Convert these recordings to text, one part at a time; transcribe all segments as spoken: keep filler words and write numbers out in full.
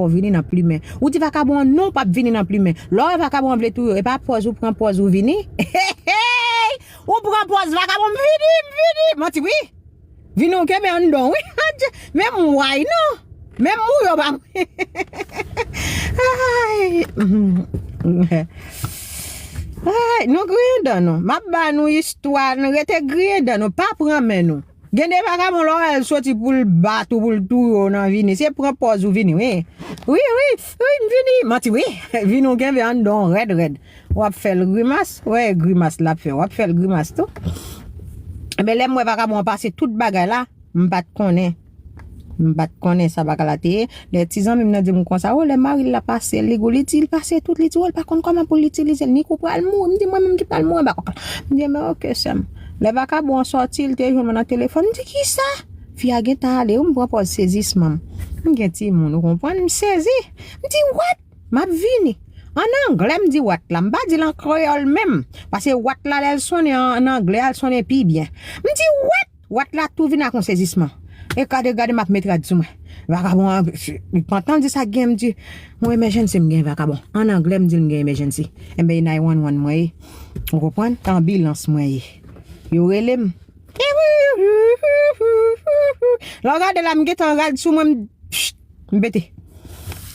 Ou vini nan plimen. Ou di vakabon an non, ou p ap vini nan plimen. Lè w wè vakabon an vle touye w, e pa pòz ou pran pòz ou vini. Ou pran pòz vakabon, m vini, m vini. Manti wi. Vini ou kenbe anndan wi. Menm way non. Menm mouri w pa mouri. Ay. Ay, nou griyen dan nou. M ap ba nou istwa, nou rete griyen dan nou, pa pran men nou. Gen de vakabon lè w wè l soti pou l bat ou, pou l touye w nan vini. Se pran pòz ou vini, wi. Wi, wi, wi, m vini. Manti, wi. Vini w kenbe anndan w rèd, rèd. W ap fè l grimas. Wè, grimas l ap fè. W ap fè l grimas tou. Enben, lè m wè vakabon an pase tout bagay la, m pa t konnen. M pa t konnen sa bagay la te ye. Lè ti zanmi m nan di m konsa, o, lè mari l la pase, li gou, li di, li pase tout, li di, o, l pa konn kòman pou l itilize l, ni kou pral mouri. M di, mwen menm ki pral mouri anba kòk la. M di, enben, oke, sè m. Lè vakabon an sòti, li te jwenn mwen nan telefòn. M di, kisa? Fi a gentan ale, wi, m pran pòz sezisman m. M gen timoun, ou konprann? M sezi. M di, what? M ap vini. An anglè, m di what la. M pa di l an kreyòl menm. Paske what la, lè l sonnen an, an anglè a, l sonnen pi byen. M di, what? What la tou vin ak yon sezisman. E gade, gade, m ap met rad sou mwen. Vakabon an, li pantan di sa k gen, m di, yon emergency m gen vakabon. An anglè, m di l m gen emergency. Enben, e nine one one mwen ye. Ou konprann? Anbilans mwen ye. Yo rele m. Lè w gade la, m gentan rad sou mwen, m, pst, m pete.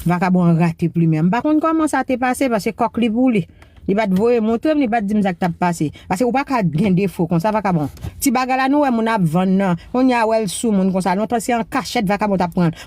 Vakabon an rate plimen. M pa konn kòman sa te pase, paske kòk li pou li. Li pa t voye montre m, li pa t di m sa k t ap pase. Paske ou pa ka gen defo konsa, vakabon. Ti bagay la nou wè moun ap vann nan. Kounye a wè l sou moun konsa. Lontan se an kachèt vakabon t ap pran l.